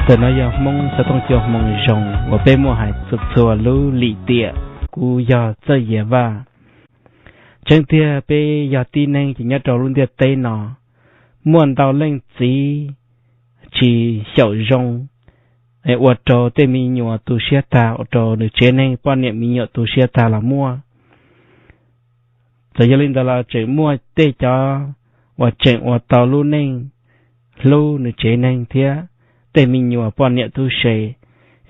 Ntawm no yog Hmoob xov tooj cua hmoo zoo uas peb muaj hais txhua txhua lub lim tiam. Kuv yog Txawj Yias Vaj. Tseeb tiag peb yog tib neeg ces nyob rau lub ntiaj teb no muaj ntau leej txiv tsis xyaum zoo, ua rau tej me nyuam tu siab tag, ua rau nws tsev neeg poj niam me nyuam tu siab tag los muaj. Txawm yog li ntawd los tseem muaj tej cov uas tseem ua tau lub neej hlub nws tsev neeg thiab tej me nyuam poj niam tub se,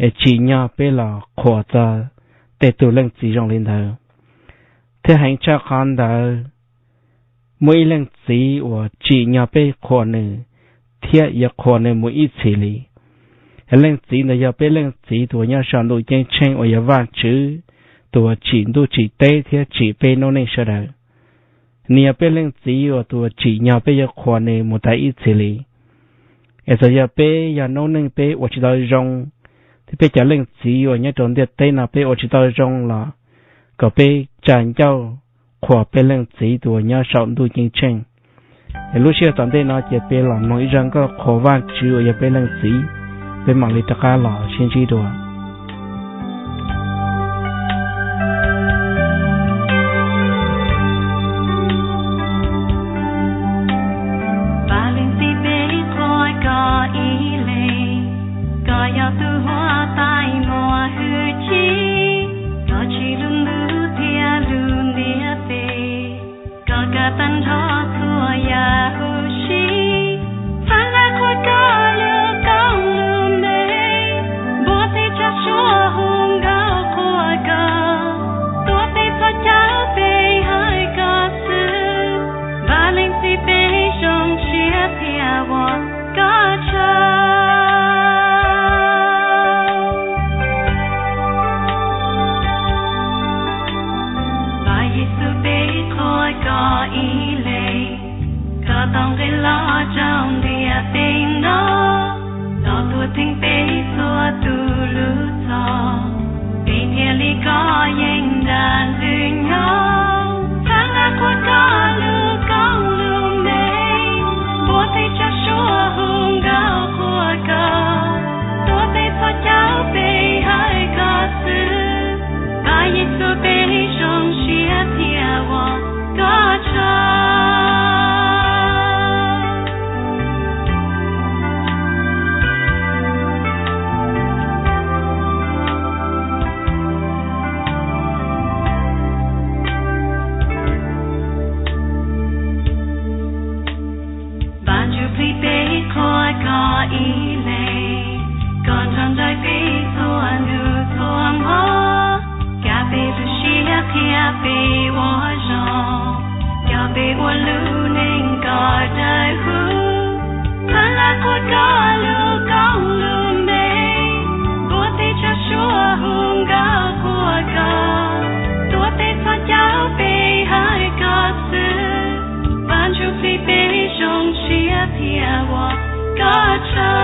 es tsim nyog peb los qhuas txog tej tug leej txiv zoo li ntawd. Thiab heev tshaj qhov ntawd, muaj ib leej txiv uas tsim nyog peb qhuas nws thiab yuav qhuas nws mus ib txhis li. Leej txiv ntawd yog peb leej txiv tus uas nyob saum ntuj ceeb tsheej uas yog Vajtswv tus uas tsim ntuj tsim teb thiab tsim peb noob neej sawv daws. Nws yog peb leej txiv uas tus uas tsim nyog peb yuav qhuas nws mus tas ib txhis li. Es txawm yog peb yog noob neej peb ua tsis tau zoo, thiab peb cov leej txiv uas nyob rau ntiaj teb no peb ua tsis tau zoo los kom peb tsa ncauj qhuas peb leej txiv tus uas nyob saum ntuj ceeb tsheej. Es lub sij hawm tom ntej no ces peb los mloog ib zaj nkauj qhuas Vajtswv uas yog peb leej txiv, peb mam li rov qab los sib ntsib dua. Vaj Leej Txiv, peb qhuas koj ib leeg, koj yog tus Huab Tais muaj hwj chim, koj tsim lub ntuj thiab lub ntiaj teb, koj kav tag nrho txhua yam huv si. Txhawb nqa qhuas koj lub koob lub npe, npuaj tej tsab suab hu nkauj qhuas koj, tuav tej txhos caug peb hais koj xwb. Vaj Leej Txiv, peb zoo siab thiab ua koj tsaug. Vaj Yexus, peb qhuas koj ib leeg, koj tau nqe los rau ntiaj teb no, los tuav theej peb txhua tus lub txhos, peb thiaj li kov yeej nrag ntws nyoog. Txhawb nqa qhuas koj lub koob lub npe, npuaj tej tsab suab hu nkauj qhuas koj, tuav tej txhos caug peb hais koj xwb. Vaj Yexus, peb zoo siab thiab ua koj tsaug. Vaj Ntsuj Plig, peb qhuas koj ib leeg, koj nrog nraim peb txhua hnub txhua hmo, kav peb lub siab qhia peb ua zoo, coj peb ua lub neej koj dawb huv. Txhawb nqa qhuas koj lub koob lub npe, npuaj tej tsab suab hu nkauj qhuas koj, tuav tej txhos caug peb hais koj xwb. Vaj Ntsuj Plig, peb zoo siab thiab ua koj tsaug.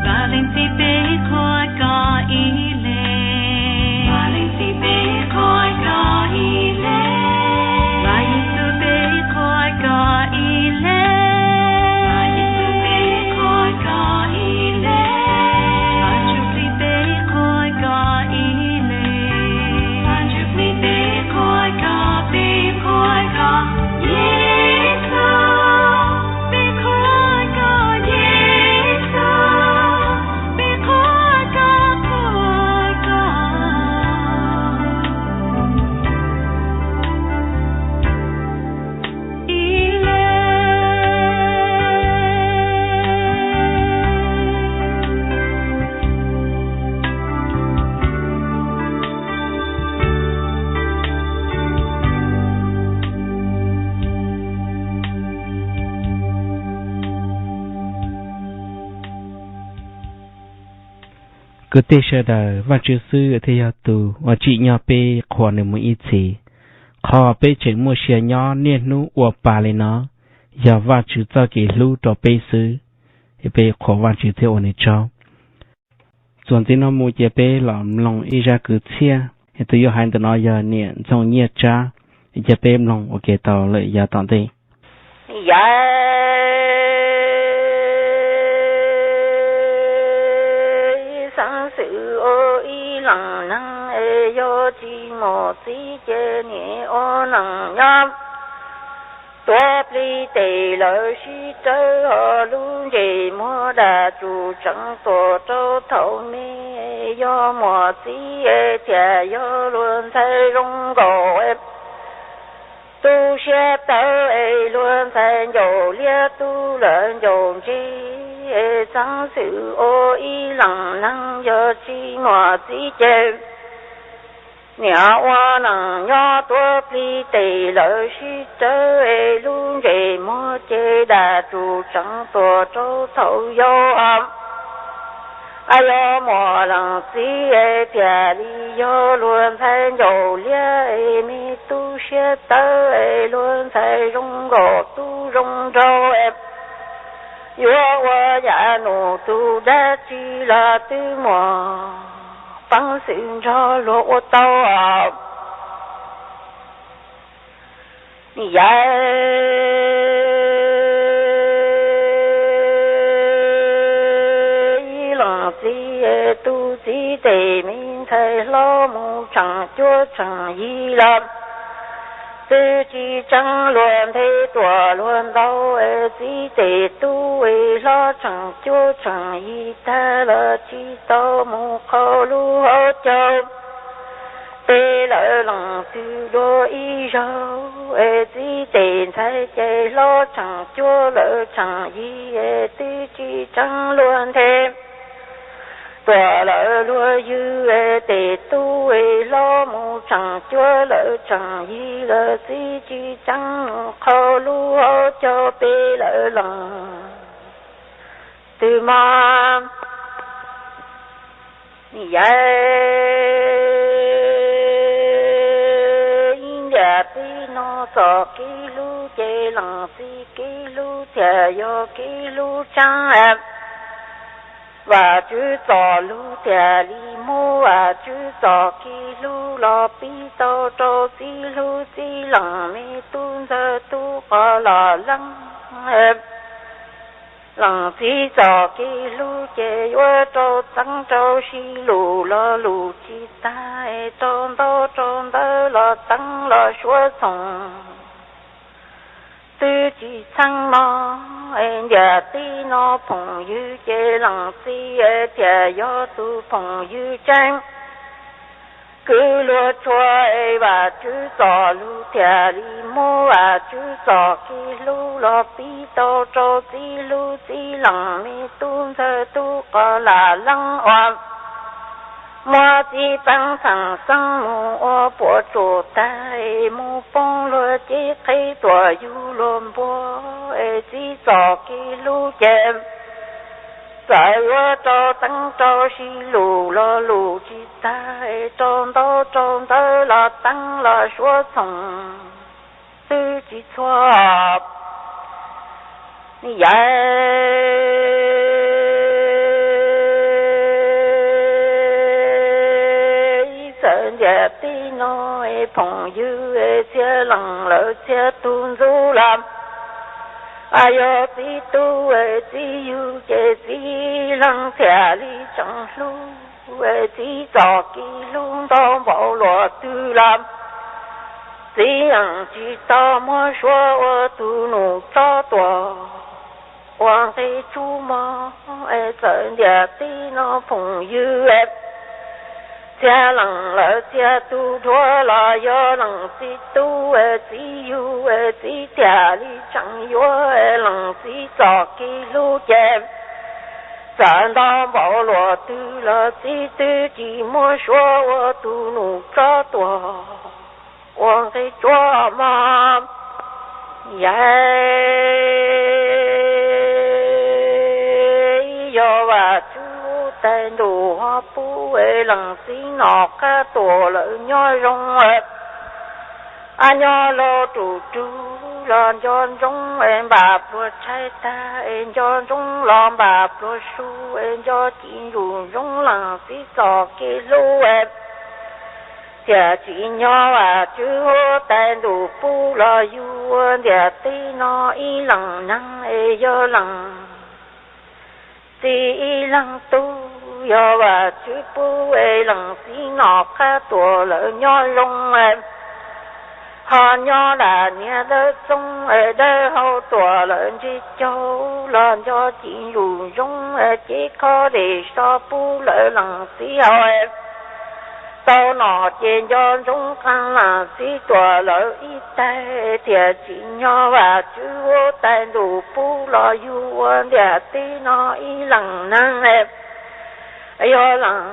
Vaj Leej Txiv, peb qhuas koj ib leeg, Vaj Leej Txiv, peb qhuas koj ib leeg, Vaj Yexus, peb qhuas koj ib leeg, Vaj Yexus, peb qhuas koj ib leeg, Vaj Ntsuj Plig, peb qhuas koj ib leeg, Vaj Ntsuj Plig, peb qhuas koj, peb qhuas koj, Yexus, peb qhuas koj, Yexus, peb qhuas koj, qhuas koj ib leeg. Kwv tij sawv daws, Vajtswv xwb thiaj yog tus uas tsim nyog peb qhuas nws mus ib txhis. Qhov peb tseem muaj sia nyob niaj hnub ua pa li no yog Vajtswv txoj kev hlub rau peb xwb, es peb qhuas Vajtswv thiab ua nws tsaug. Txuas ntxiv no mus ces peb los mloog ib zaj kwv txhiaj, es tus yuav hais ntawm no yog niam Ntxoov Nyiaj Tsab. Cia peb mloog ua ke tau lawm yav tom ntej. Yawm Xeeb Xwm ua ib leeg neeg es yog tsis muaj txiv ces niam ua neeg nyob tuav plig tes lawv sib rawv ho lub ntsej muag daj tsum tseem tuaj rau thaum me. Yog muaj txiv thiaj yog luag ntxhais zoo nkaus tu siab tawv es luag ntxhais ncauj liab tub lawv ncauj ntse. Xeeb Xwm ua ib leeg neeg yog tsis muaj txiv ces niam ua neeg nyob tuav plig tes lawv sib rawv es lub ntsej muag ces daj tsum tseem tuaj rau thaum yau. Yog muaj leej txiv thiaj li yog luag ntxhais ncauj liab es me tu siab tawv es luag ntxhais zoo nkaus tub zoo nraug. Yuav ua yam nus tus dab tsi los twb muaj peev xwm nrog luag ua tau. Yawm ib leej txiv tus txiv tes me ntxhais hlob mus tsheej cuab tsheej yig los twb tsis tseeb luag nthe tuaj luag ntau. Txiv tes tub hlob tsheej cuab tsheej yig tag los tsis tau mus qhau lub hauv caug. Peb lawv leej twg dua ib zaug es txiv tes ntxhais ces hlob tsheej cuab lawv tsheej yig es twb tsis tseeb luag nthe tuaj lawv luag ywg. Tes tub hlob mus tsheej cuab lawv tsheej yig los txiv tsis tseeb mus qhau lub hauv caug. Peb lawv leej twg mas yawm ib ntiam teb no txoj kev hlub ces leej txiv kev hlub thiaj yog kev hlub tseeb. Vajtswv txoj lus thiaj li muab Vajtswv txoj kev hlub los pib tau rau txiv hlub txiv leej me tub ntxawg tub qos los leej. Leej txiv txoj kev hlub ces yuav rau teeb rau sib lus los lus tsis tag, rau ntaub rau ntawv los teeb los suav txoog twb tsis txheeb mog. Ntiam teb no phooj ywg ces leej txiv thiaj yog tus phooj ywg tseeb. Kwv luag tshua es Vajtswv txoj lus thiaj li muab Vajtswv txoj kev hlub los pib tau rau txiv hlub txiv leej me tub ntxawg tub qos lam leej uas muab txiv peev xeem xeeb mus ua puas tsuaj tag, mus poob luag cev qhev tuaj yug luag npua. Es txiv txoj kev hlub ces txawm yuav rau teeb rau sib lus los lus tsis tag, rau ntaub rau ntawv los teeb los suav txoog twb tsis txhua. Yawm ib txawm ntiam teb no phooj ywg txhia leej lawm txhia tus ntxub los yog txiv tub txiv yug ces txiv leej thiaj li tseem hlub. Txiv txoj kev hlub ntau npaum luaj twg los txiv yeej tsis tau muab suav ua tus nus tsob tuag ua nqi tsub mog. Txawm ntiam teb no phooj ywg txhia leej lawm txhia tus dhuav los yog leej txiv tub txiv yug, txiv thiaj li tseem yuav leej txiv txoj kev hlub ces txawm ntau npaum luaj twg los txiv twb tsis muab suav ua tus nus tsob tuag ua nqi tsub mog. Yawm yog Vajtswv tais ntuj ho pub leej txiv nom qab tuaj lawm nyob zoo, nyob laus ruj rug los nco ntsoov npaj pluag tshaib tag, nco ntsoov los npaj pluag su, nco ci ntsuj ntsoov leej txiv txoj kev hlub. Tiam tsim nyog Vajtswv huab tais ntuj pub los yug ua ntiaj teb no ib leej neeg es yog leej txiv ib leej tub, yog Vajtswv pub es leej txiv nom qab tuam lawv nyob zoo, ho nyob lam niag dawb txoob dawb hau tuam lawv ntsej caug los nco ci lus zoo, ces khob dej so pub lawv leej txiv haus. Tau nom ces nco ntsoov qee leej txiv tuam lawv ib tag, tiam tsim nyog Vajtswv huab tais ntuj pub los yug ua ntiaj teb no ib leej neeg, yog leej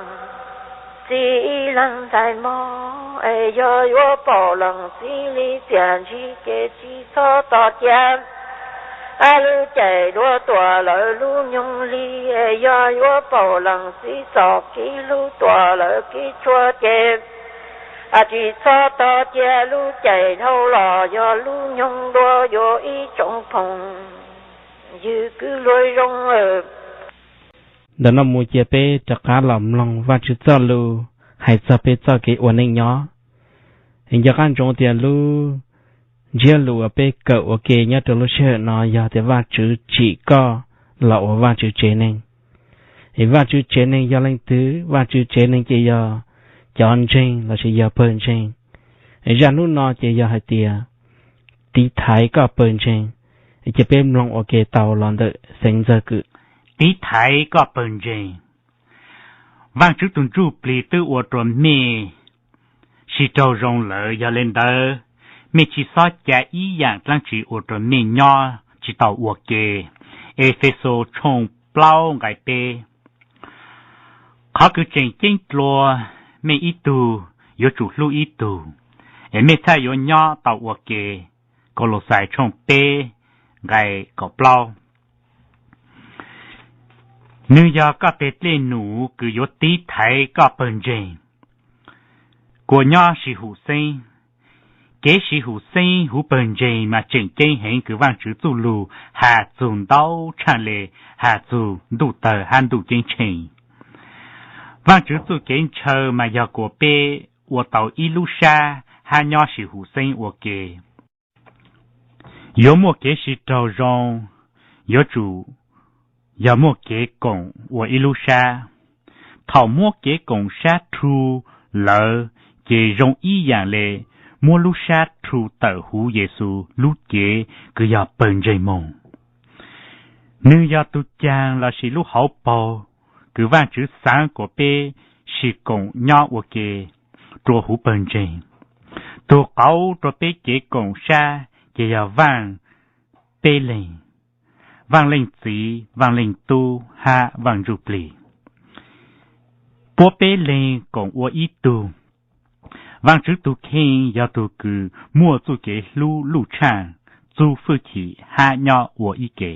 txiv ib leeg ntxhais mog, es yog yuav paum leej txiv li tiam ntsis ces tsis txhob tos cia. Lub caij dua tuam lawv lub nyoog li, yog yuav paum leej txiv txoj kev hlub tuam lawv kev tshuav ces tsis txhob tos cia lub caij dhau los yog lub nyoog dua yuav ib tsoom phooj ywg kwv luag zoo. Ntawm no mus cia peb rov qab los mloog Vajtswv txoj lus hais txog peb txoj kev ua neej nyob. Es nco qab ntsoov tias lub ntsiab lus uas peb kawm ua ke nyob rau lub sij hawm no yog tias Vajtswv tsim koj los ua Vajtswv tsev neeg. Es Vajtswv tsev neeg yog leej twg? Vajtswv tsev neeg ces yog cov ntseeg lossis yog pawg ntseeg. Zaj hnub no ces yog hais tias tiv thaiv koj pawg ntseeg. Cia peb mloog ua ke tau los ntawm Xeev Ntxawg Kwm. Tiv thaiv koj pawg ntseeg. Vaajtswv tug ntsuj plig twb ua rua mej sib raug zoo lawm, yog le ntawd mej tsi xob ca ib yaam dlaab tsi ua rua mej nyob tsi tau ua ke. Efexus tshooj plaub nqai peb. Qhov kws tseem ceeb dlua, mej ib tug yuav tsum hlub ib tug, es mej txhaj yuav nyob tau ua ke. Kaulauxais tshooj peb nqai kaum plaub. Nwg yog koj teg dlej num kws yuav tiv thaiv koj pawg ntseeg kuas nyob sib hum xeeb. Kev sib hum xeeb huv pawg ntseeg mas tseem ceeb heev kws Vaajtswv txuj lug has txug ntau tshaaj le has txug ntuj tawg hab ntuj ceeb tsheej. Vaajtswv txuj kev ntshaw mas yog kuas peb ua tau ib lub sab hab nyob sib hum xeeb ua ke. Yuav muaj kev sib raug zoo, yuav tsum yog muaj kev koom ua ib lub sab. Thaum muab kev koom sab rhu lawm, ces zoo ib yaam le muab lub sab rhu tawm huv Yexus lub cev kws yog pawg ntseeg moog. Nwg yog tug caag lossis lub hauv paug kws Vaajtswv xaav kuas peb sib koom nyob ua ke rua huv pawg ntseeg. Tug qauv rua peb kev koom sab ces yog Vaaj peb leeg: Vaaj Leej Txiv, Vaaj Leej Tub hab Vaaj Ntsuj Plig. Puab peb leeg koom ua ib tug. Vaajtswv tug kheej yog tug kws muaj txuj kev hlub luj tshaaj, txuj fwj chim hab nyob ua ib ke.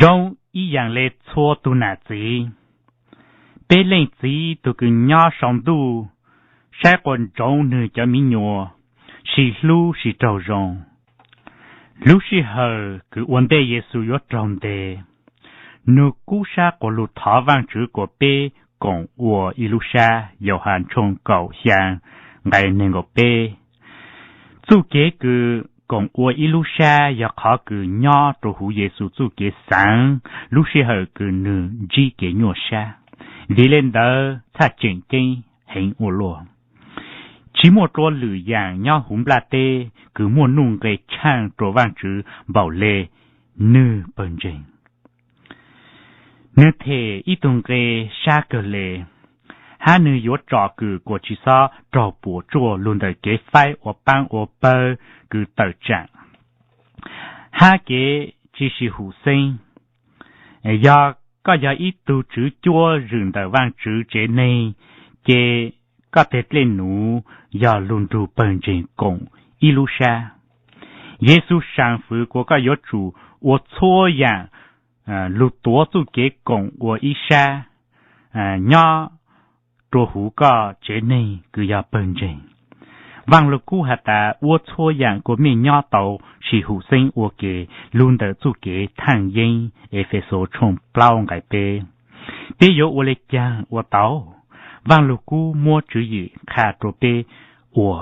Zoo ib yaam le txhua tug nam txiv, peb leej txiv tug kws nyob sau ntuj saib quas ntsoov nwg cov miv nyuas, sib hlub sib raug zoo. Lub sij hawm kws ua ntej Yexus yuav raug ntes, nwg kub sab quas lug thov Vaajtswv kuas peb koom ua ib lub sab. Yauhas tshooj kaum xyaa nqai neeg nkaum peb. Txuj kev kws koom ua ib lub sab yog qhov kws nyob rua huv Yexus txuj kev xaav lub sij hawm kws nwg ntsib kev nyuaj sab. Vim le ntawd txhaj tseem ceeb heev ua luaj. Tsi muaj dlua lwm yaam nyob huv nplaj teb kws muaj nuj nqe tshaaj rua Vaajtswv npaum le nwg pawg ntseeg. Nwg them ib tug nqe sab kawg le, hab nwg yuav tsom kws kuas tsi xob raug puam tsuaj lug ntawm kev faib ua paab ua pawg kws tawm tsaam, hab kev tsi sib hum xeeb. Yog koj yog ib tug tswv cuab zwm ntawm Vaajtswv tsev neeg, ces koj teg dlej num yog lug nrug pawg ntseeg koom ib lub sab. Yexus saam fwv kuas koj yuav tsum ua txhua yaam lug tuav txuj kev koom ua ib sab nyob rua huv koj tsev neeg kws yog pawg ntseeg. Vaaj Lug Kub has tas, ua txhua yaam kuas mej nyob tau sib hum xeeb ua ke lug ntawm txuj kev thaaj yeeb. Efexus tshooj plaub nqai peb. Peb yuav ua le caag ua tau? Vaaj Lug Kub muab tswv yim qha rua peb ua.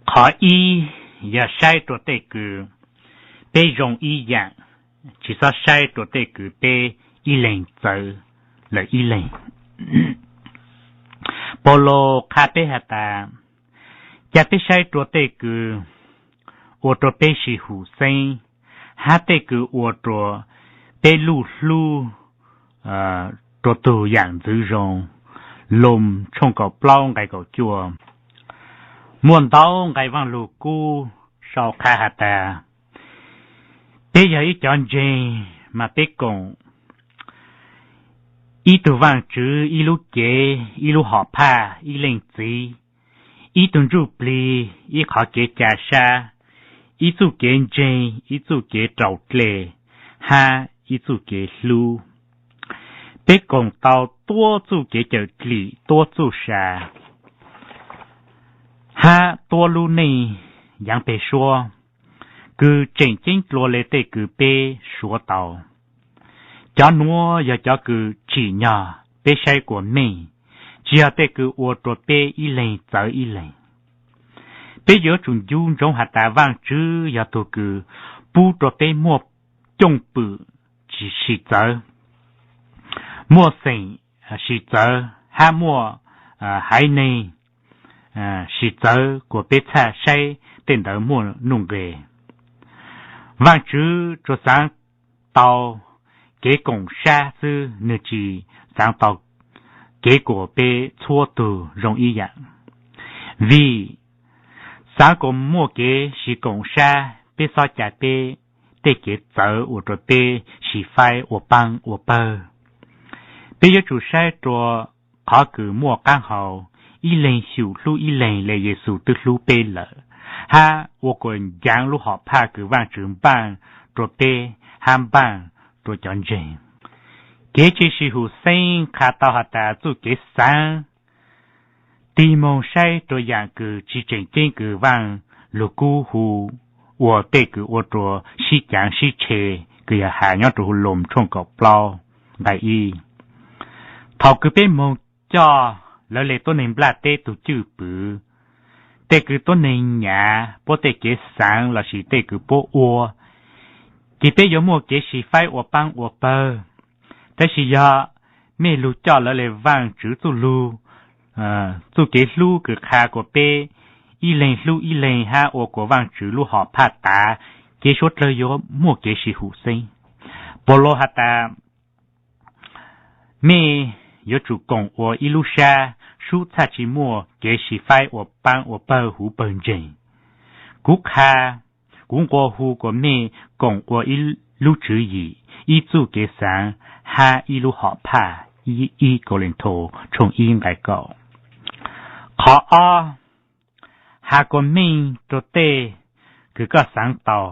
Qhov ib yog saib rua tej kws peb zoo ib yaam, tsi xob saib rua tej kws peb ib leeg txawv lawm ib leeg. Paulus qha peb has tas, ca peb saib rua tej kws ua rua peb sib hum xeeb, hab tej kws ua rua peb luj hlub rua tug yaam ntxwv zoo. Loos tshooj kaum plaub nqai kaum cuaj. Muaj ntau nqai Vaaj Lug Kub sau qha has tas, peb yog ib cov ntseeg mas peb koom ib tug Vaajtswv, ib lub cev, ib lub hom phaj, ib leej txiv, ib tug ntsuj plig, ib qhov kev ca sab, ib txuj kev ntseeg, ib txuj kev raus dlej, hab ib txuj kev hlub. Peb koom tau tuab txuj kev cawm dlim, tuab txuj sa, hab tuab lub neej yaav peg suab, kws tseem ceeb dlua le tej kws peb suav tau. Cov nuav yog cov kws tsim nyog peb saib kuas meej, tsi yog tej kws ua rua peb ib leeg txawv ib leeg. Peb yuav tsum ncu ntsoov has tas Vaajtswv yog tug kws pub rua peb muaj cooj pwm sim txawv, muaj xeem sim txawv, hab muaj haiv neeg sim txawv kuas peb txhaj saib tej ntawd muaj nuj nqes. Vaajtswv tsuas xaav tau kev koom sab xwb, nwg tsi xaav tau kev kuas peb txhua tug zoo ib yaam. Vim xaav kuas muaj kev sib koom sab, peb xob ca peb tej kev txawv ua rua peb sib faib ua paab ua pawg. Peb yuav tsum saib rua qhov kws muaj qaab hau, ib leeg xyum hlub ib leeg le Yexus twb hlub peb lawm, hab ua kuas ncav lub hom phaj kws Vaajtswv npaaj rua peb hab npaaj rua cov ntseeg. Kev tsi sib hum xeeb qha tau has tas txuj kev xaav tig moog saib rua yaam kws tsi tseem ceeb kws Vaaj Lug Kub hu ua tej kws ua rua sib caav sib tshe, kws yog has nyob rua huv Loos tshooj kaum plaub nqai ib. Thaum kws peb moog coj lawv le tuab neeg nplaj teb tug cwj pwm, tej kws tuab neeg nyav puab tej kev xaav lossis tej kws puab ua, ces peb yuav muaj kev sib faib ua paab ua pawg. Tab sis yog mej lug coj lawv le Vaajtswv txuj lug, txuj kev hlub kws qha kuas peb ib leeg hlub ib leeg hab ua kuas Vaajtswv lub hom phaj tav, ces suav dlawg yuav muaj kev sib hum xeeb. Paulus has tas, mej yuav tsum koom ua ib lub sab, sub txhaj tsi muaj kev sib faib ua paab ua pawg huv pawg ntseeg. Kuv qha, kuv nqua hu kuas mej koom ua ib lub tswv yim, ib txuj kev xaav hab ib lub hom phaj. Ib Kauleethaus tshooj ib nqai kaum. Qhov ob, has kuas meej rua tej kws koj xaav tau.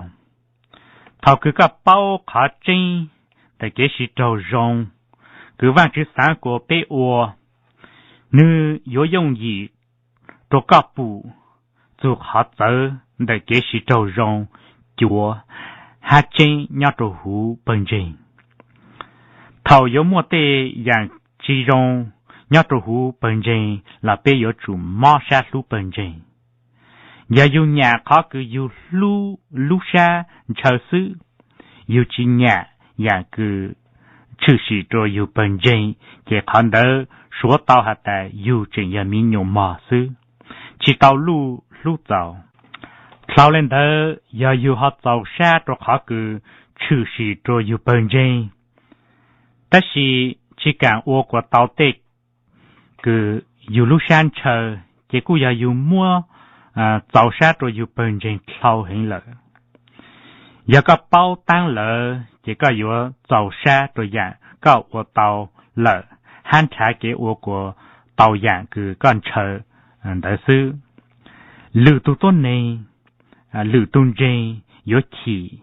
Thaum kws koj paub qhov tseeb ntawm kev sib raug zoo kws Vaajtswv xaav kuas peb ua, nwg yuav yooj yim rua koj pum txug qhov txawv ntawm kev sib raug zoo, cuav hab tseeb nyob rua huv pawg ntseeg. Thaum yuav muaj tej yaam tsi zoo nyob rua huv pawg ntseeg los peb yuav tsum mob sab hlub pawg ntseeg. Yog yug nyam qhov kws yug lub sab ntshaw xwb, yug tsi nyam yaam kws tshwm sim rua yug pawg ntseeg, ces qhov ntawd suav tau has tas yug tseem yog miv nyuas mog xwb, tsi tau luj hlub txaus. Dlhau le ntawd, yog yug ho txaus sab rua qhov kws tshwm sim rua yug pawg ntseeg, tab sis tsi kaam ua kuas tau tej kws yug lub sab ntshaw, ces kuj yog yug muab txaus sab rua yug pawg ntseeg dlhau heev lawm. Yog koj paub taab lawm, ces koj yuav txaus sab rua yaam koj ua tau lawm, hab nrhav kev ua kuas tau yaam kws koj ntshaw ntawd xwb. Lwm tug tuab neeg, lwm tug ntseeg yuav chim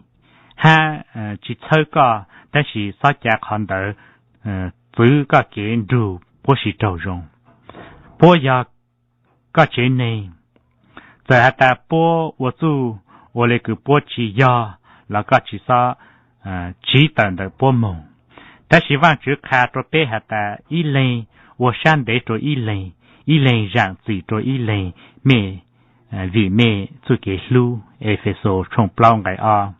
hab tsi txhawb koj, tab sis xob ca qhov ntawd txwv koj kev nrug puab sib raug zoo. Puab yog koj tsev neeg, txawm has tas puab ua txuj ua le kws puab tsi yog los koj tsi xob tsiv tawm ntawm puab moog. Tab sis Vaajtswv qha rua peb has tas ib leeg ua sab ntev rua ib leeg, ib leeg zaam txim rua ib leeg, mej vim mej txuj kev hlub. Efexus tshooj plaub nqai ob.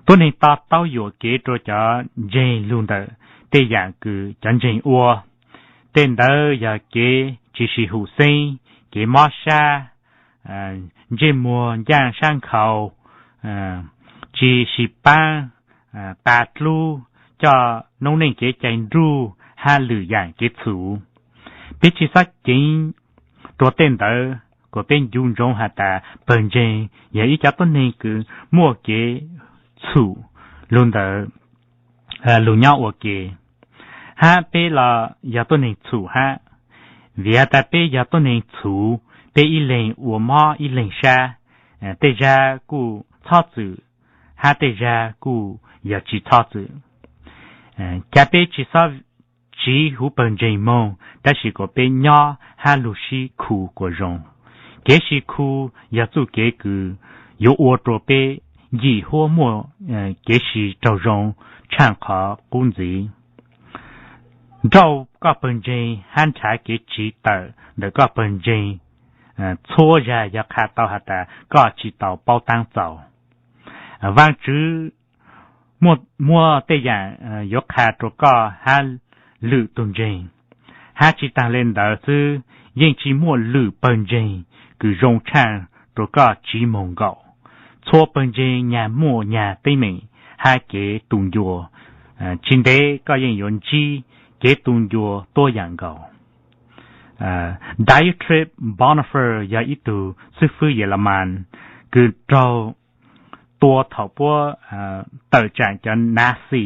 Tuab neeg to taub yuam kev rua cov ntseeg lug ntawm tej yaam kws cov ntseeg ua. Tej ntawd yog kev tsi sib hum xeeb, kev mob sab, ntsej muag ncaaj sab nkhaus, tsi sib paab, qa dlub, coj noob neej kev cai nruj hab lwm yaam kev txhum. Peb tsi xob ceev rua tej ntawd, kuas peb ncu ntsoov has tas pawg ntseeg yog ib cov tuab neeg kws muaj kev txhum lug ntawm lug nyob ua ke, hab peb los yog tuab neeg txhum hab. Vim has tas peb yog tuab neeg txhum, peb ib leeg ua mob ib leeg sab, tej zag kuj txhob txwm, hab tej zag kuj yog tsi txhob txwm. Ca peb tsi xob tsiv huv pawg ntseeg moog, tab sis kuas peb nyob hab lug sib khu kuas zoo. Kev sib khu yog txuj kev kws yuav ua rua peb yim huab muaj kev sib raug zoo tshaaj qhov qub ntxiv. Nrauj koj pawg ntseeg hab nrhav kev tsiv tawm ntawm koj pawg ntseeg txhua zag yog qha tau has tas koj tsi tau paub taab txaus. Vaajtswv muaj tej yaam yuav qha rua koj hab lwm tug ntseeg. Hab tsi taag le ntawd xwb, yeej tsi muaj lwm pawg ntseeg kws zoo tshaaj rua koj tsiv moog nkaus. Txhua pawg ntseeg nyag muaj nyag teeb meem hab kev tu ncua. Tsi ntev koj yeej yuav ntsib kev tu ncua tuab yaam nkaus. Dietrich Bonhoeffer yog ib tug xib fwb Yelemas kws raug tua thaum puab tawm tsaam cov Nazi,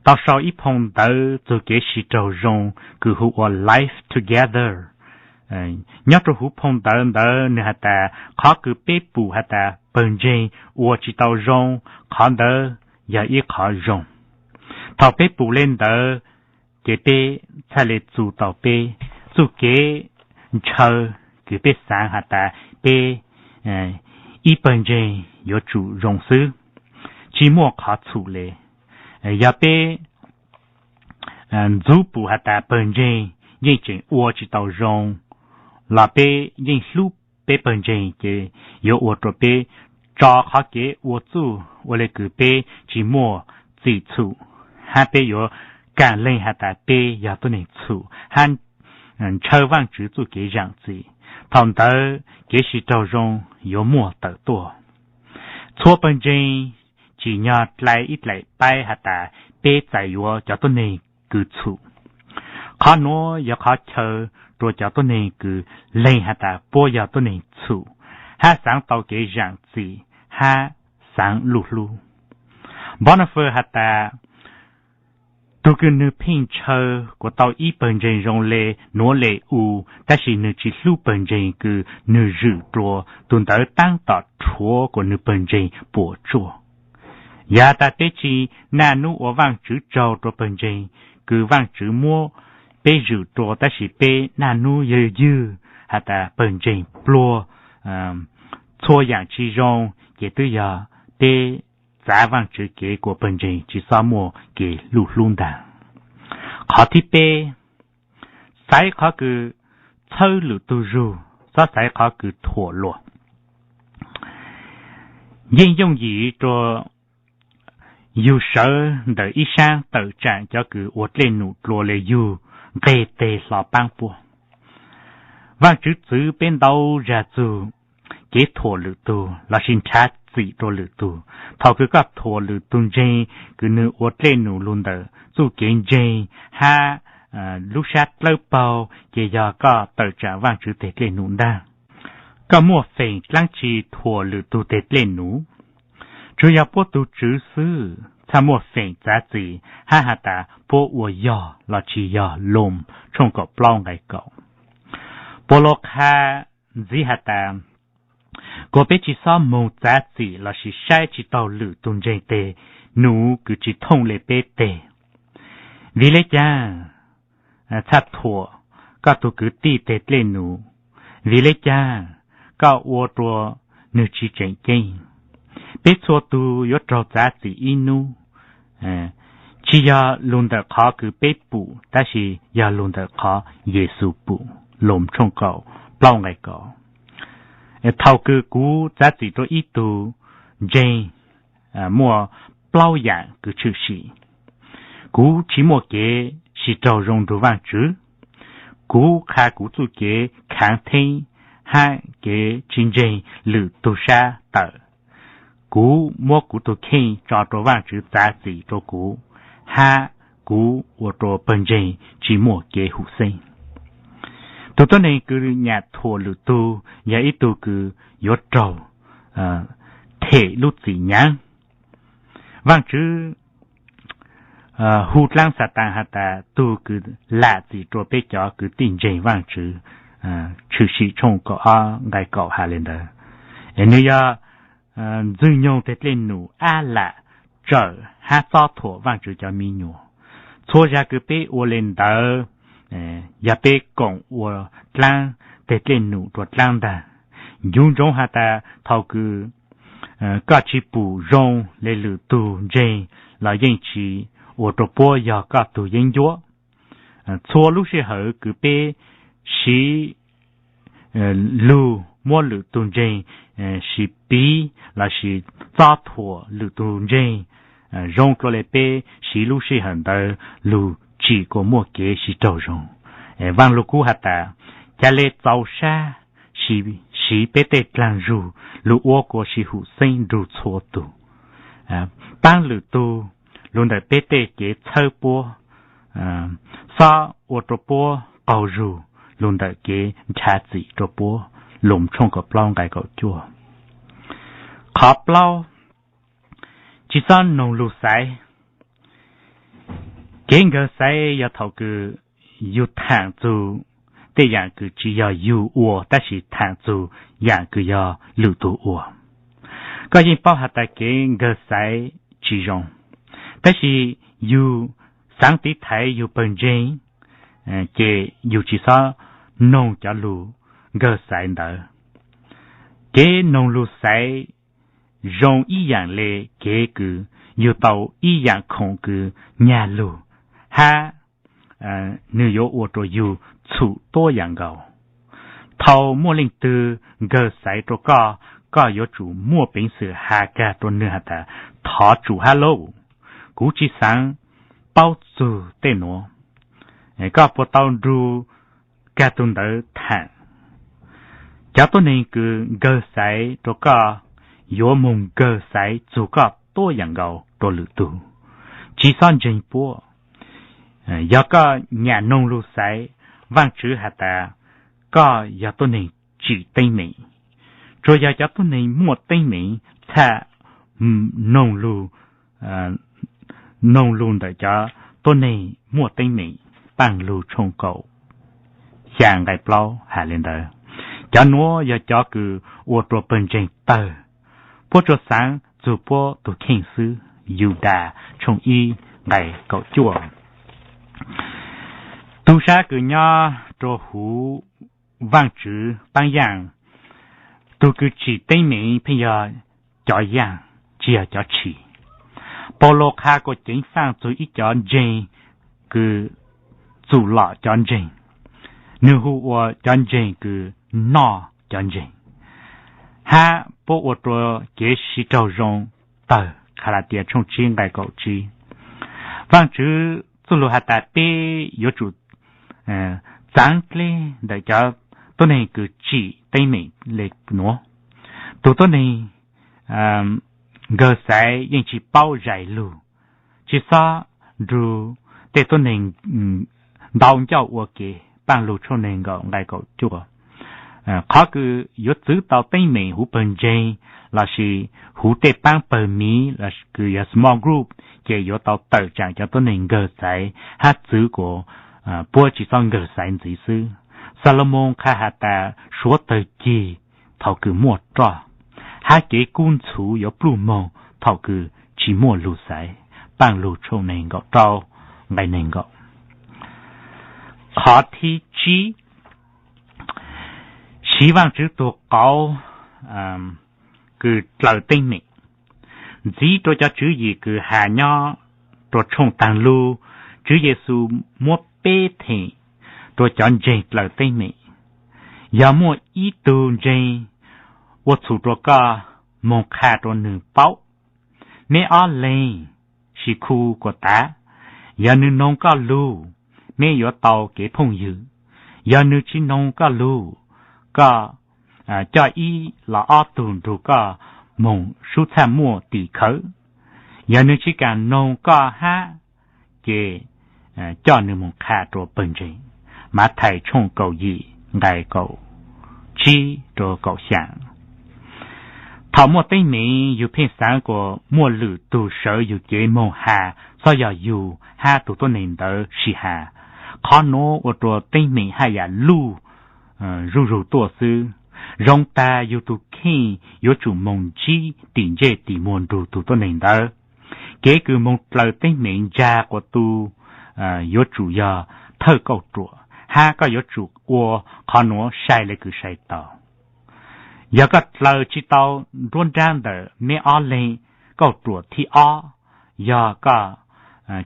tau sau ib phoo ntawv txug kev sib raug zoo kws hu ua Life Together. Nyob rua huv phoo ntawv ntawd nwg has tas qhov kws peb pum has tas pawg ntseeg ua tsi tau zoo, qhov ntawd yog ib qhov zoo. Thaum peb pum le ntawd, ces peb txhaj le txu tau peb txuj kev ntshaw kws peb xaav has tas peb ib pawg ntseeg yuav tsum zoo xwb, tsi muaj qhov txhum le. Yog peb ntxub pum has tas pawg ntseeg yeej tseem ua tsi tau zoo, los peb yeej hlub peb pawg ntseeg, ces yuav ua rua peb tso qhov kev ua txuj ua le kws peb tsi muaj txim txhum, hab peb yuav kaam leej has tas peb yog tuab neeg txhum hab ntshaw Vaajtswv txuj kev zaam txim. Thaum ntawd kev sib raug zoo yuav muaj tawm tuaj. Txhua pawg ntseeg tsim nyog dlai ib dlaim paib has tas peb txais yuav cov tuab neeg kws txhum. Qhov nuav yog qhov chaw rua cov tuab neeg kws leeg has tas puab yog tuab neeg txhum, hab xaav tau kev zaam txim, hab xaav luj hlub. Bonhoeffer has tas, tug kws nwg pheej ntshaw kuas tau ib pawg ntseeg zoo le nuav le u, tab sis nwg tsi hlub pawg ntseeg kws nwg zwm dlua, tug ntawd taab tom rhuav kuas nwg pawg ntseeg puam tsuaj. Yog has tas peb tsi naj nub ua Vaajtswv tsaug rua pawg ntseeg kws Vaajtswv muab peb zwm dlua, tab sis peb naj nub yog ywg has tas pawg ntseeg pluag txhua yaam tsi zoo, ces twb yog peb txav Vaajtswv kev kuas pawg ntseeg tsi xob muaj kev luj hlub ntaag. Qhov thib peb, xaiv qhov kws txhawb lwm tug zug, xob xaiv qhov kws thuam luas. Yeej yooj yim rua yug sawv ntawm ib saab tawm tsaam cov kws ua dlej num dlua le yug nqeg teg hlo paab puab. Vaajtswv txwv peb ntau zag txug kev thuam lwm tug lossis nrhav txim rua lwm tug. Thaum kws koj thuam lwm tug ntseeg kws nwg ua dlej num lug ntawm txuj kev ntseeg hab lub sab dlawb paug, ces yog koj tawm tsaam Vaajtswv teg dlej num ntaag. Koj muaj feem dlaab tsi thuam lwm tug teg dlej num? Tsuas yog puab tug Tswv xwb txhaj muaj feem txav txim hab has tas puab ua yog los tsis yog. Loos tshooj kaum plaub nqai kaum. Puab lug qha ntxiv has tas, kuas peb tsi xob moog txav txim lossis saib tsi taug lwm tug ntseeg teg num kws tsi thooj le peb teg. Vim le caag txhaj thuam koj tug kwv tij teg dlej num? Vim le caag koj ua rua nwg tsi tseem ceeb? Peb txhua tug yuav raug txav txim ib nub. Tsis yog lug ntawm qhov kws peb pum, tab sis yog lug ntawm qhov Yexus pum. Loos tshooj kaum plaub nqai kaum. Thaum kws kuv txav txim rua ib tug ntseeg, muaj plaub yaam kws tshwm sim. Kuv tsis muaj kev sib raug zoo nrug Vaajtswv. Kuv qha kuv txuj kev khaav theeb hab kev tsis ntseeg lwm tug sab tawm. Kuv muab kuv tug kheej tso rua Vaajtswv txav txim rua kuv, hab kuv ua rua pawg ntseeg tsis muaj kev huv xeeb. Tug tuab neeg kws nyam thuam lwm tug yog ib tug kws yuav raug them lub txim nyaav. Vaajtswv hu dlaab Xataan has tas tug kws lam txim rua peb cov kws tij ntseeg Vaajtswv. Tshwm sim tshooj kaum ob nqai kaum has le ntawd. Es nwg yog ntxwg nyoog teg dlej num ab lam tsawm hab txob thuam Vaajtswv cov mi nyuam. Txhua zag kws peb ua le ntawd, yog peb koom ua dlaab teg dlej num rua dlaab ntag. Ncu ntsoov has tas thaum kws koj tsis pum zoo le lwm tug ntseeg los yeej tsis ua rua puab yog koj tug yeeb ncuab. Txhua lub sij hawm kws peb siv lug muab lwm tug ntseeg siv piv lossis txob thuam lwm tug ntseeg, zoo dlua le peb siv lub sij hawm ntawd lug tsim kuas muaj kev sib raug zoo. Vaaj Lug Kub has tas, ca le txaus sab siv peb tej dlaag zug lug ua kuas sib hum xeeb nrug txhua tug. Paab lwm tug lug ntawm peb tej kev txhawb puab, xob ua rua puab qaug zug lug ntawm kev nrhav txim rua puab. Loos tshooj kaum plaub nqai kaum cuaj. Qhov plaub, tsis xob noog lug xaiv. Kev nkawg xaiv yog thaum kws yug thaam txug tej yaam kws tsis yog yug ua tab sis thaam txug yaam kws yog lwm tug ua. Koj yeej paub has tas kev nkawg xaiv tsis zoo, tab sis yug xaav tiv thaiv yug pawg ntseeg, ces yug tsis xob noog cov lug nkawg xaiv ntawd. Kev noog lug xaiv zoo ib yaam le kev kws yug tau ib yaam khoom kws nyag lug, hab nwg yuav ua rua yug txhum tuab yaam nkaus. Thaum muaj leej twg nkawg xaiv rua koj, koj yuav tsum muaj peev xwm has kag rua nwg has tas, thov tsum hab lauj, kuv tsis xaav paub txug tej nuav. Koj puas tau nrug kag tug ntawd thaam? Cov tuab neeg kws nkawg xaiv rua koj yuav moog nkawg xaiv txug koj tuab yaam nkaus rua lwm tug. Tsis xob ntseeg puab. Yog koj nyam noog lug xaiv, Vaajtswv has tas koj yog tuab neeg tsim teeb meem. Tsuas yog cov tuab neeg muaj teeb meem txhaj noog lug ntawm cov tuab neeg muaj teeb meem. Paaj Lug tshooj kaum xya nqai plaub has le ntawd. Cov nuav yog cov kws ua rua pawg ntseeg tawg. Puab tsuas xaav txug puab tug kheej xwb. Yudas tshooj ib nqai kaum cuaj. Tug sab kws nyob rua huv Vaajtswv paab yaaj, tug kws tsim teeb meem pheej yog cov yaaj, tsis yog cov tshis. Paulus qha kuas ceev faaj txug ib cov ntseeg kws txum lom cov ntseeg. Nwg hu ua cov ntseeg kws noj cov ntseeg, hab puab ua rua kev sib raug zoo tawg. Kalatias tshooj tsib nqai kaum tsib. Vaajtswv txuj lug has tas peb yuav tsum txaav dleb ntawm cov tuab neeg kws tsim teeb meem le nuav. Tug tuab neeg nkawg xaiv yeej tsis paub zais lug, tsis xob nrug tej tuab neeg ntau ncauj ua ke. Paaj Lug tshooj neeg nkaum nqai kaum cuaj. Qhov kws yuav txwv tau teeb meem huv pawg ntseeg lossis huv tej paab pawg miv kws yog small group, ces yuav tau tawm tsaam cov tuab neeg nkawg xaiv hab txwv kuas puab tsis xob nkawg xaiv ntxiv xwb. Xalumoos qha has tas suav tawg cig thaum kws muaj roj, hab kev kub ntxhuv yuav pluj moog thaum kws tsis muaj lug xaiv. Paaj Lug tshooj neeg nkaum rau nqai neeg nkaum. Qhov thib tsib, siv Vaajtswv tug qauv kws dlaws teeb meem, ntxiv rua cov tswv yim kws has nyob rau tshooj taag lug, Tswv Yexus muab peb theem rua cov ntseeg dlaws teeb meem. Yog muaj ib tug ntseeg ua txhum rua koj, moog qha rua nwg paub. Meb ob leeg sis khu kuas tav, yog nwg noog koj lug, meb yuav tau kev phooj ywg. Yog nwg tsi noog koj lug, koj coj ib los ob tug nrug koj moog sub txhaj muaj tim khawv. Yog nwg tsi kaam noog koj hab, ces coj nwg moog qha rua pawg ntseeg. Mathais tshooj kaum yim nqai kaum tsib rua kaum xyaa. Thaum muaj teeb meem yug pheej xaav kuas muaj lwm tug sawv yug cev moog has txhob yog yug hab tug tuab neeg ntawd sib has. Qhov nuav ua rua teeb meem haj yam luj zuj zug tuaj xwb. Zoo tag yug tug kheej yuav tsum moog ntsib tim ntsej tim muag nrug tug tuab neeg ntawd. Kev kws moog dlaws teeb meem ntsa quas tu yuav tsum yog thawj kauj ruam, hab koj yuav tsum ua qhov nuav sai le kws sai tau. Yog koj dlaws tsi tau nruab nraab ntawm meb ob leeg kauj ruam thib ob, yog koj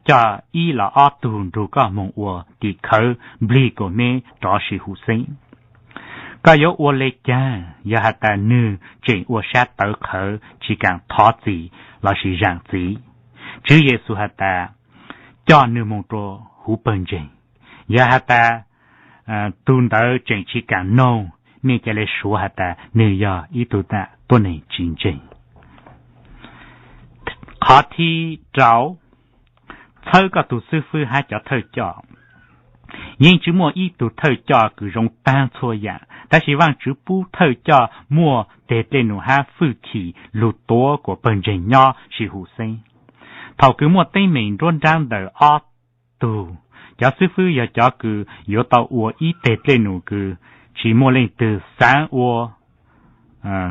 coj ib los ob tug nrug koj moog ua tim khawv nplig kuas meb rov sis huv xeeb. Koj yuav ua le caag yog has tas nwg tseem ua sab tawv qhawv tsi kaam thov txim lossis zaam txim? Tswv Yexus has tas, coj nwg moog rua huv pawg ntseeg. Yog has tas tug ntawd tseem tsi kaam noog, mej ca le suav has tas nwg yog ib tug tuab neeg tsi ntseeg. Qhov thib rau, txhawb koj tug xwb fwb hab cov thawj coj. Yeej tsi muaj ib tug thawj coj kws zoo taag txhua yaam, tab sis Vaajtswv pub thawj coj muaj teg dlej num hab fwj chim lug tuav kuas pawg ntseeg nyob sis huv xeeb. Thaum kws muaj teeb meem nruab nraab ntawm ob tug, cov xwb fwb yog cov kws yuav tau ua ib teg dlej num kws tsi muaj leej twg xaav ua,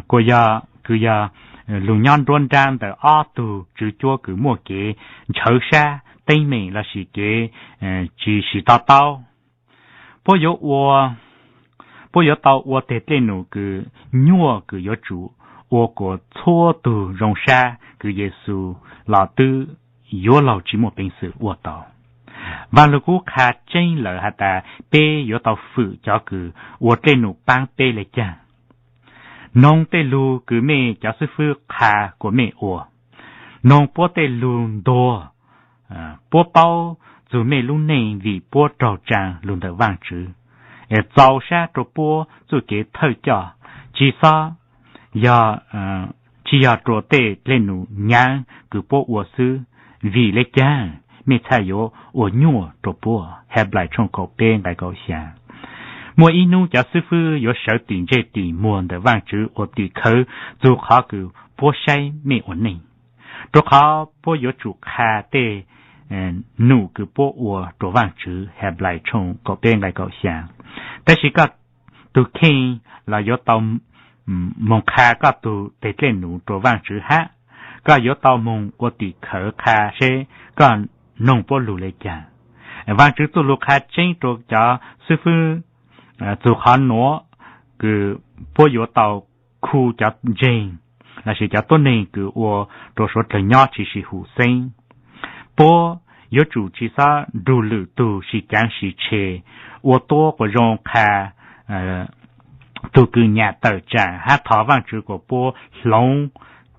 kuas yog kws yog lug nyob nruab nraab ntawm ob tug tswv cuab kws muaj kev ntshawv sab teeb meem lossis kev tsi siv to taub. Puab yuav ua, puab yuav tau ua teg dlej num kws nyuaj kws yuav tsum ua kuas txhua tug zoo sab kws Yexus los twb yuav laug tsi muaj peev xwm ua tau. Vaaj Lug Kub qha tseeb lawm has tas peb yuav tau fwm cov kws ua dlej num paab peb le caag. Noog tej lug kws mej cov xwb fwb qha kuas mej ua. Noog puab tej lug ntuag. Puab paub txug mej lub neej vim puab raug tsaa lug ntawm Vaajtswv, es txaus sab rua puab txuj kev thawj coj, tsi xob yog, tsi yog rua tej dlej num nyaav kws puab ua xwb. Vim le caag mej txhaj yuav ua nyuaj rua puab? Heblais tshooj kaum peb nqai kaum xyaa. Muaj ib nub cov xwb fwb yuav sawv tim ntsej tim muag ntawm Vaajtswv ua tim khawv txug qhov kws puab saib mej ua neej, rua qhov puab yuav tsum qha tej num kws puab ua rua Vaajtswv. Heblais tshooj kaum peb nqai kaum xyaa. Tab sis koj tug kheej los yuav tau moog qha koj tug teg dlej num rua Vaajtswv hab. Koj yuav tau moog ua tim khawv qha seb koj noog puab lug le caag. Vaajtswv txuj lug qha tseeb rua cov xwb fwb txug qhov nuav kws puab yuav tau khu cov ntseeg lossis cov tuab neeg kws ua rua suav dlawg nyob tsi sib hum xeeb. Puab yuav tsum tsi xob nrug lwm tug sib caav sib tshe, ua tuab quas zoo qha tug kws nyam tawm tsaam hab thov Vaajtswv kuas puab hloov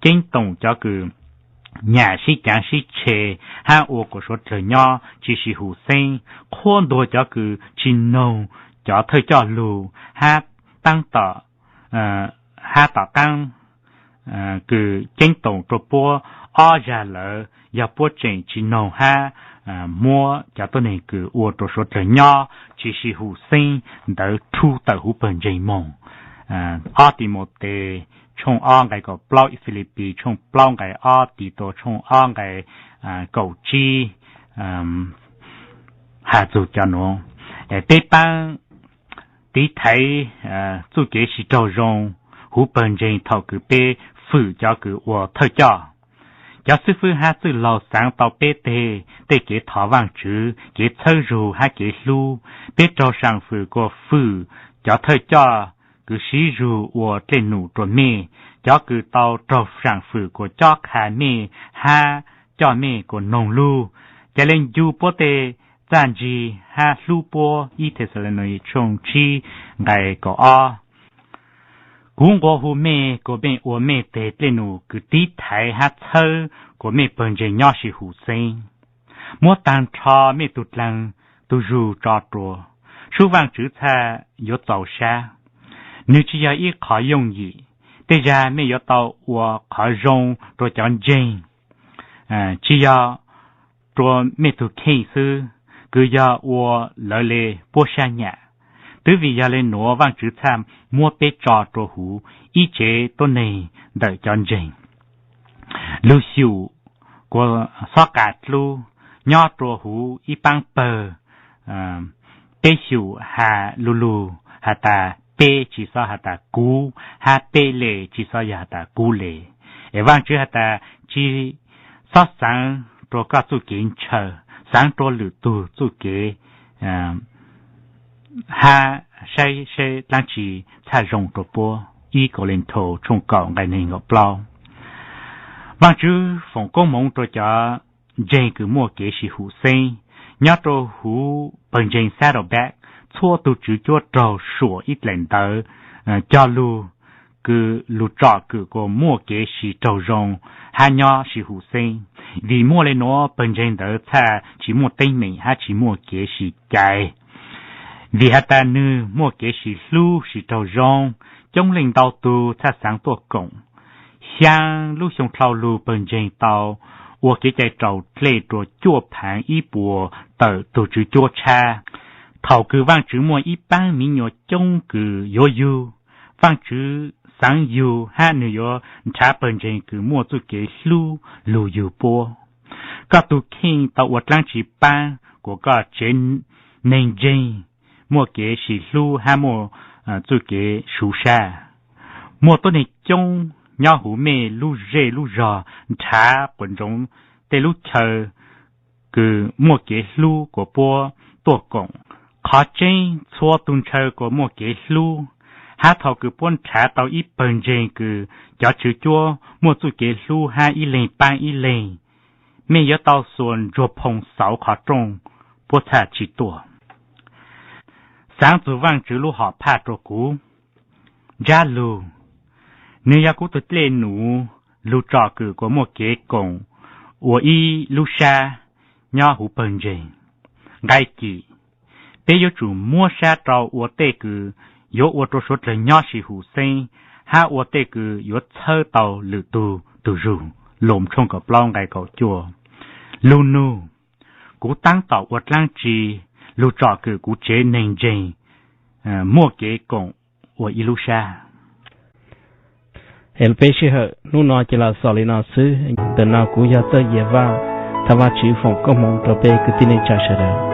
ceeb toom cov kws nyam sib caav sib tshe hab ua kuas suav dlawg nyob tsi sib hum xeeb. Qhuab ntuas cov kws tsi noog cov thawj coj lug hab taab tom, hab tom qaab kws ceeb toom rua puab ob zag lawm yog puab tseem tsi noog hab muab cov tuab neeg kws ua rua suav dlawg nyob tsi sib hum xeeb ntawd rhu tawm huv pawg ntseeg moog. Ob Timautes tshooj ob nqai kaum plaub, Filipis tshooj plaub nqai ob, Titus tshooj ob nqai kaum tsib has txug cov nuav. Peb paab tiv thaiv txuj kev sib raug zoo huv pawg ntseeg thaum kws peb fwm cov kws ua thawj coj. Cov xwb fwb hab txwj laug xaav tau peb teg tej kev thov Vaajtswv, kev txhawb zug hab kev hlub. Peb raug saam fwm kuas fwm cov thawj coj kws sib zug ua dlej num rua mej. Cov kws tau raug saam fwm kuas cob qha mej hab coj mej kuas noog lug ca le ncu puab tej txaj ntsig hab hlub puab. Ib Thexalaunikes tshooj tsib nqai kaum ob. Kuv nqua hu mej kuas mej ua mej teg dlej num kws tiv thaiv hab txhawb kuas mej pawg ntseeg nyob sib hum xeeb. Muab taag nrho mej tug dlaag tug zug tso rua, sub Vaajtswv txhaj yuav txaus sab. Nwg tsi yog ib qhov yooj yim, tej zag mej yuav tau ua qhov zoo rua cov ntseeg, tsi yog rua mej tug kheej xwb, kws yog ua lawv le puab sab nyam. Twb vim yog le nuav Vaajtswv txhaj muab peb tso rua huv ib tsev tuab neeg ntawm cov ntseeg. Lug xyum kuas xob qas dlub nyob rua huv ib paab pawg, peb xyum has lu lug has tas peb tsi xob has tas kuv, hab peb le tsi xob yog has tas kuv le. Es Vaajtswv has tas tsi xob xaav rua koj txuj kev ntshaw, xaav rua lwm tug txuj kev hab saib seb dlaab tsi txhaj zoo rua puab. Ib Kauleethaus tshooj kaum nqai neeg nkaum plaub. Vaajtswv foom koob moov rua cov ntseeg kws muaj kev sib hum xeeb. Nyob rua huv pawg ntseeg Saddleback, txhua tug tswv cuab raug suam ib dlaim ntawv cog lug kws lug tsom kwm kuas muaj kev sib raug zoo hab nyob sib hum xeeb. Vim muaj le nuav pawg ntseeg ntawd txhaj tsi muaj teeb meem hab tsi muaj kev sib cais. Vim has tas nwg muaj kev sib hlub sib raug zoo, coob leej ntau tug txhaj xaav tuaj koom. Xyaa lub xyoo dlhau lug pawg ntseeg tau ua kev cai raus dlej rua cuaj phaav ib puas tawm tug tswv cuab tshab. Thaum kws Vaajtswv muaj ib paab miv nyuas coob kws yuav yug, Vaajtswv xaav yug hab nwg yuav nrhav pawg ntseeg kws muaj txuj kev hlub lug yug puab. Koj tug kheej tau ua dlaab tsi paab kuas koj tsev neeg ntseeg muaj kev sib hlub hab muaj txuj kev suv sab? Muaj tuab neeg coob nyob huv mej lub zej lub zog nrhav quas ntsoov tej lub chaw kws muaj kev hlub kuas puab tuaj koom. Qhov tseeb, txhua tug ntshaw kuas muaj kev hlub, hab thaum kws puab nrhav tau ib pawg ntseeg kws cov tswv cuab muaj txuj kev hlub hab ib leeg paab ib leeg, mej yuav tau xuas ntsuag phoo xauv qhov rooj, puab txhaj tsi tuaj. Xaav txug Vaajtswv lub hom phaj rua kuv. Ntsab lug, nwg yog kuv tug dlej num lug tsom kwm kuas muaj kev koom ua ib lub sab nyob huv pawg ntseeg. Nqai cim, peb yuav tsum muab sab rau ua tej kws yuav ua rua suav dlawg nyob sib hum xeeb, hab ua tej kws yuav txhawb tau lwm tug tug zug. Loos tshooj kaum plaub nqai kaum cuaj. Lug nug, kuv taab tom ua dlaab tsi lug tsom kwm kuv tsev neeg ntseeg muaj kev koom ua ib lub sab? Es peb sij hawm hnub no cia li xaus li no xwb. Ntawm no kuv yog Txawj Yias Vaj, thov Vajtswv foom koob hmoov rau peb kwv tij neej tsa sawv daws.